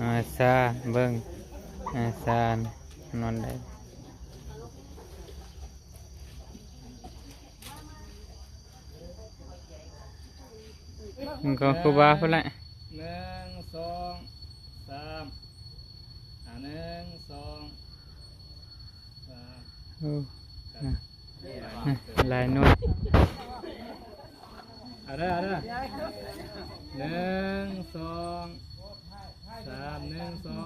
ອາຊາເບິ່ງ ອາຊານອນໄດ້ ມັນກໍຄູບາພຸ້ນແຫຼະ ໜຶ່ງ ສອງ ສາມ ອາ ໜຶ່ງ ສອງ ສາມ ໂອ້ ນະ ນະ ຫຼາຍໜ່ວຍ ເອົາເດີ ເອົາເດີ ໜຶ່ງ ສອງ ສາມ ໜຶ່ງ ສອງ